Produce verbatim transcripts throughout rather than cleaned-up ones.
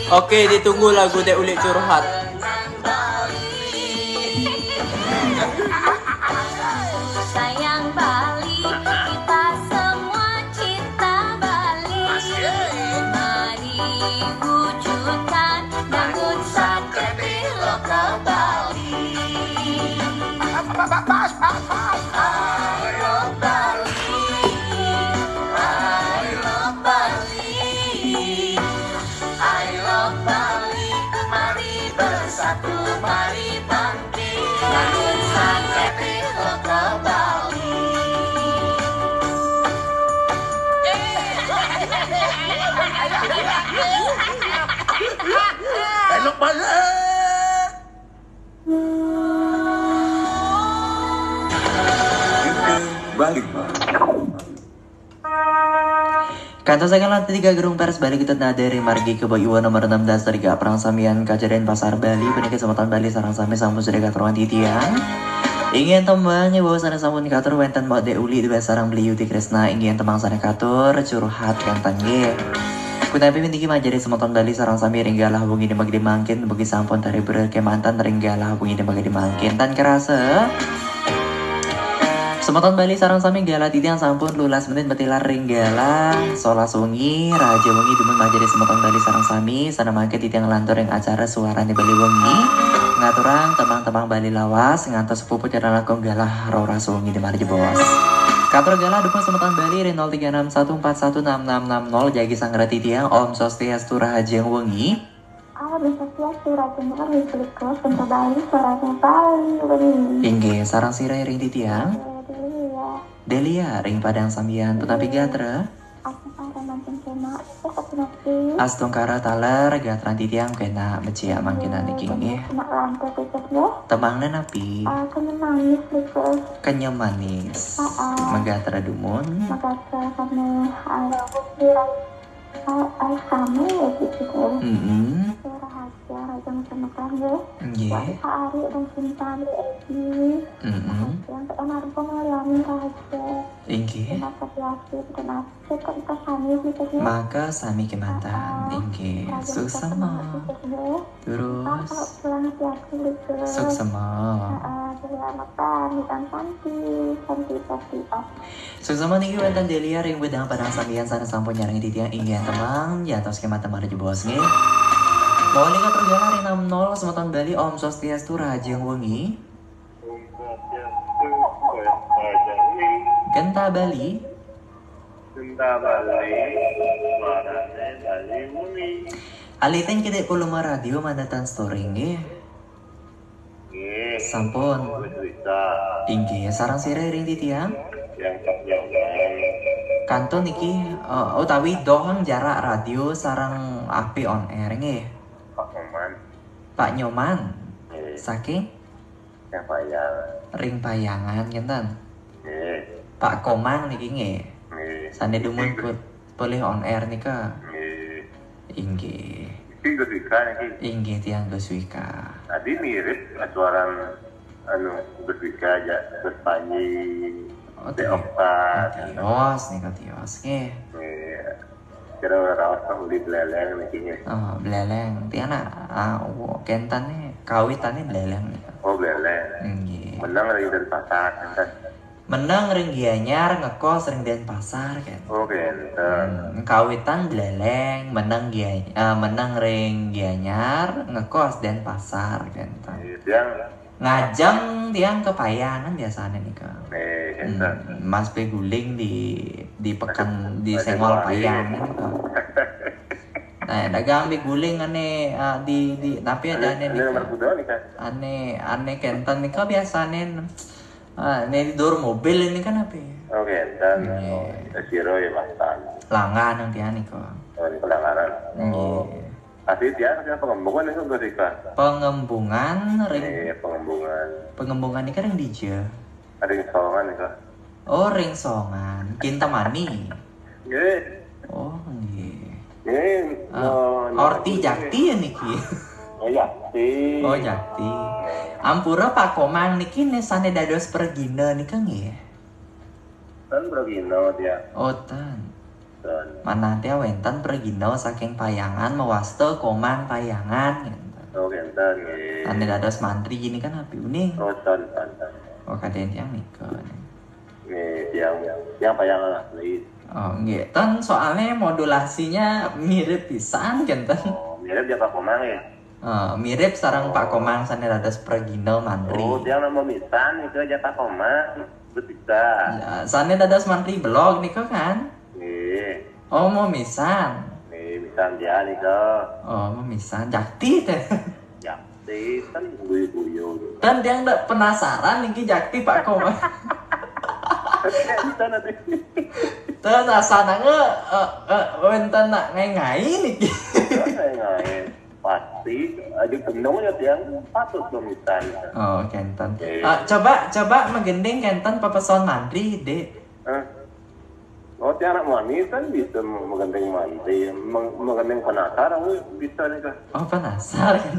Oke, ditunggu lagu Dek Ulik Curhat. Sayang Bali, kita semua cinta Bali. Mari wujudkan dangdut sate loka Bali. I love Bali, I love Bali, I love Bali. Mari bersatu, mari bangkit. Dangdut sate loka Bali. Elok balik. Balik. Kantos saking lantai tiga gedung Pers Bali Ketut Nadari margi kebo iwa nomor enam belas dari Perang Samian Kajarian Pasar Bali, puniki semeton Bali sareng sami sampun sida katur titiang. Inggih tembang nggih wau sanes sampun katur wenten Mbok Dek Uli Dwi sareng Beli Yudi Kresna, inggih tembang sanes katur curhat kenten nggih. Punapi puniki majari semeton Bali sareng sami ring galah wengi dumagedi mangkin, mugi sampun terhibur kemanten ring galah wengi dumagedi mangkin. Tan kerasa semeton Bali sareng sami galah titiang sampun lulas menit matilar ring galah solas wengi, raja wengi dumun majari semeton Bali sareng sami, sana mangke titiang lantur ring acara Suarane Bali Wengi, ngaturang tembang-tembang Bali lawas, ngantos puput cara langkung galah roras wengi di margi bos. Katur galah dumun semeton Bali ring nol tiga enam satu empat satu enam enam enam nol, jagi sanggra titiang, Om Swastiastu, rahajeng wengi. Om Swastiastu, rahajeng wengi, Bali, Suarane Bali Wengi. Inggih, sareng sira ring titiang. Delia, ring Padang Sambian, punapi gatra. Astungkara taler, gatra titiang kena becik mangkin niki nggih. Tembang napi? Kenyem manis. Megatra dumun. Megatra kami, uh, uh, kami ya gitu. Mm-mm. Rahasia, rahasia semeton ya. Nggih. Pak Ari dan Cinta, Bu Edi. Mm-mm. Yang kena rupa ngeliamin rahasia. Inggih. Terima kasih, terima kasih. Kita, kita kami gitu ya. Maka sami kemanten. Inggih. Suksema. Terus. Pulang hati-hati gitu. Suksema. Heeh, selamat pagi, Om Santi, Santi, Santi, Om. Suksema niki wenten Delia ring Padang Sambian sana sampun nyarengin titiang, inggih tembang, jantos kemanten margi bos nggih. Mawali katur galah ring enam nol semeton Bali, Om Swastiastu, rahajeng wengi. Genta Bali. Genta Bali, Suarane Bali Wengi. Aliten kidik volume radio mangda tan storing nggih. Nggih. Sampun. Bisa. Inggih, sareng sira ring titiang. Yang tak nyaman. Kantun niki, eh, utawi dohang jarak radio sareng H P on air nggih. Pak Oman. Pak Nyoman. Nggih. Saking Yang Payang. Ring Payangan kenten. Nggih. Pak Komang niki nggih. Nggih. Sane dumun put polih on air nika. Nggih. Inggih. Iki Gus Wika niki. Inggih tiang Gus Wika. Tadi mirip suara anu Gus Wika aja, Gus Panji, Oh, Dek tios. Okta. Tios nika tios nggih. Nggih. Kira raos Pak Uli Beleleng niki nggih. Oh, Beleleng. Tiang nak, ah, wo, kentane kawitane Beleleng nika. Oh, Beleleng. Inggih. Menang ring Denpasar kan. Meneng ring Gianyar, ngekos ring Denpasar kan. Oh, kenten. Hmm, kawitan Beleleng, meneng Gianyar, meneng ring Gianyar, ngekos Denpasar kan. Iya, tiang. Ngajeng tiang ke Payangan biasane nika. Eh, kenten. Hmm, Mas beli guling di di pekan di Mas Senggol Senggol. Payangan nika. Nah, dagang beli guling ane, ah, di di tapi ada ane Ini nomor nika. Kudo nih kan. Ane ane kenten nika biasane, ah, ane di dur mobil ini kan apa ya? Oh, kenten. Iya. Eh, Siro ya Mas Tan. Langganan tiang nika. Oh, ini pelanggaran. Nggih. Pasti tiang, tiang Pengembungan itu Gus Wika. Pengembungan ring Iya, Pengembungan. Pengembungan ini kan ring dija. Ada yang Songan itu. Oh, ring Songan. Kintamani. Nggih. Oh, nggih. Nggih. Ah, orti jakti ya niki. Oh, jakti. Oh, jakti. Ampura Pak Komang niki ne sane dados pragina nika nggih. Kan pragina dia. Oh, tan. Manah téh wénten pragina saking Payangan mawasta Komang Payangan, gitu. Oh, kénten nggih. Sané dados mantri niki kan napi uning. Oh, ten, ten, ten. Oh, kadén tiyang nika. Nggih, tiyang, tiyang Payangan asli. Oh, nggih. Ten, soalnya modulasinya mirip pisan, kénten. Oh, mirip ya Pak Komang ya? Eh, mirip sareng Pak Komang sané dados pragina mantri. Oh, tiyang nama misan itu aja Pak Komang. Betul bisa. Ya, sané dados mantri belog nika kan? Nggih. Oh, mamisan. Nggih, misan dia nika. Oh, mamisan. Jakti téh. Jakti kan guyu-guyu. Kan tiyang ndak penasaran niki jakti Pak Komang. Tapi kan bisa nanti. Terus asanange eh, eh, wénten nak ngai-ngai niki. Ngai-ngai. Pasti aja kendong ya tiyang patut dong misan. Oh, kénten. Eh, coba coba magending kénten pepeson mantri, Dek. Hah? Oh, tiyang anak manis kan bisa menggending mantri, meng- menggending penasar aku bisa nih kan. Oh, penasaran.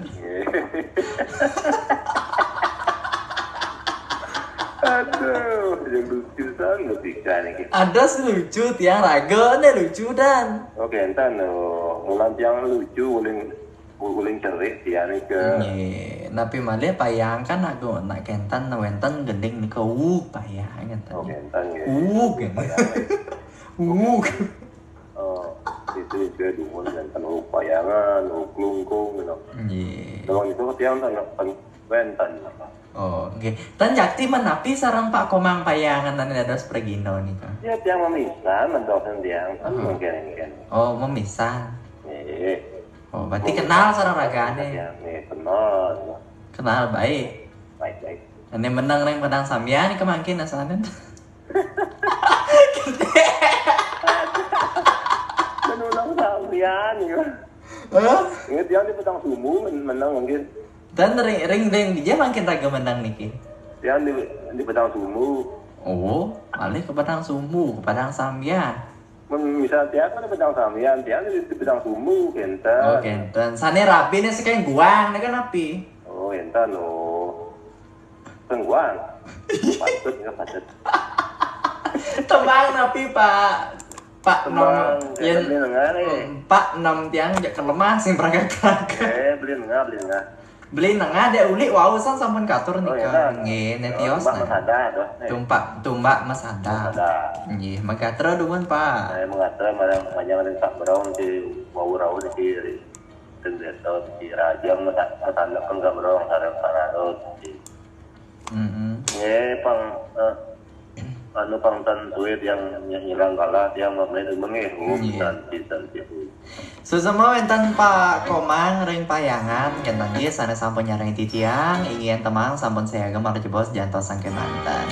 Aduh, yang lucu san lucu nih. Ada sih lucu, tiyang raga nih lucu dan. Oke, entar loh, mulan tiyang lucu uling uling cerik dia nih ke. Nggih, napi malih Payangan aku nak kénten wénten gending nika uh Payangan. Oke, entar ya. Uh, gitu. Uh. Oh, itu juga dumun dan penuh Payangan, penuh kelungkung gitu. Nggih. Kalau itu tiyang kan wénten apa? Oh, nggih. Ten jakti menapi sareng Pak Komang Payangan anu dados pragina nika. Ya tiyang mamisan mentok tiyang kan Hmm. mungkin mungkin. Oh, mamisan. Eh, Oh, berarti kenal sareng ragane. Ya, nih kenal. Kenal baik. Baik baik. Ini menang ring padang sambian nika mangkin asanen. Menulang sambian ya. Hah? Ingat dia di petang sumu men- menang mungkin. Dan ring ring ring dia mangkin raga menang niki. Dia di di petang sumu. Oh, malih ke padang sumu, ke padang sambian. Men misal dia kan di petang sambian, dia di, di petang sumu kenten. Oh, kenten. Sane rabine saking guang nika napi? Oh, enten loh. Tengguang. Patut ya patut. Tembang napi, Pak? Pak Tembang, nom ya, beli nengah nih. Pak nom tiang jak kelemah sing praga-praga. Eh, beli nengah, beli nengah. Beli nengah dek uli wau san sampun katur Oh, nika. iya, kan? Nggih, ne Oh, tios Mbak nah. Mas ada, dah. Eh, Tumbak, tumbak Mas ada. Ada. Nggih, magatra dumun, Pak. Saya mengatakan malah banyak yang tak berong di wau rau di kiri. Dan dia tahu di Rajang masa masa kan gak berong sarang sarang di. Heeh. Eh, pang eh, anu pang tan duit yang yang hilang kalah dia mau main mengi. Oh, Iya. dan di dan di. Susama wenten Pak Komang ring Payangan, kenten nggih sane sampun nyareng titiang, ingin temang sampun saya gemar jebos jantos sangke manten.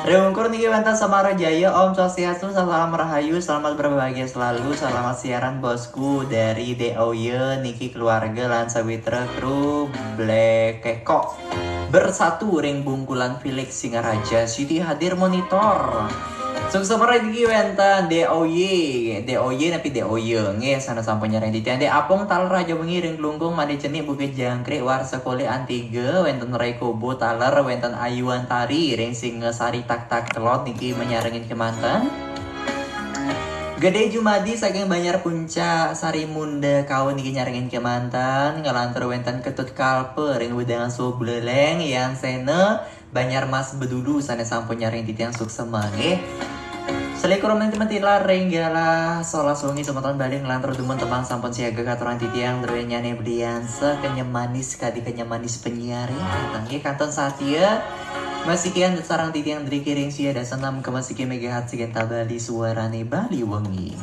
Ring ungkur niki wenten Samara Jaya, Om Swastiastu, salam rahayu, selamat berbahagia selalu, selamat siaran bosku dari D O Y niki keluarga lan sawitra kru Blekeko. Bersatu ring Bungkulan Felix Singaraja, Siti hadir monitor. Suksma ring niki wenten D O Y, D O Y napi D O Y nggih sane sampun nyareng titiang. Dek Apung taler Raja Wengi ring Klungkung, Made Cenik Bukit Jangkrik, Warsa Kulit Antiga, wenten Rai Kubu taler, wenten Ayuan Tari ring Singasari tak tak kelot niki menyarengin kemanten. Gede Jumadi saking Banjar Puncak Sari Munda Kaun niki nyarengin kemanten, ngelantur wenten Ketut Kalpe ring wedangan Suwuk Buleleng, Yan Sena Banjar Mas Bedulu sane sampun nyarengin titiang suksma nggih. Selikur menit metilar ring galah solas wengi semeton Bali ngelantur dumun temang sampun siaga katurang titiang druenyane belian sekenyem manis kadi kenyem manis penyiar ya. Nggih kanton satia masikian sareng titiang driki ring sia dasa enam koma siki megahertz Genta Bali suarane Bali wengi.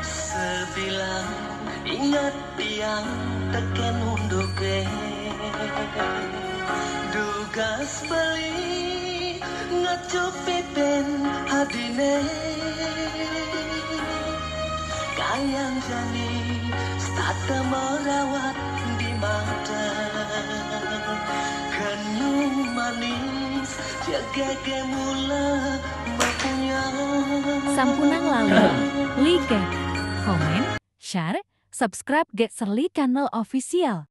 Sebilang ingat tiang teken unduke, dugas beli ngecup pipin adine. Kayang jani stata merawat di mata. Kenyum Sampunang lali, like, comment, share, subscribe Get Serli Channel Official.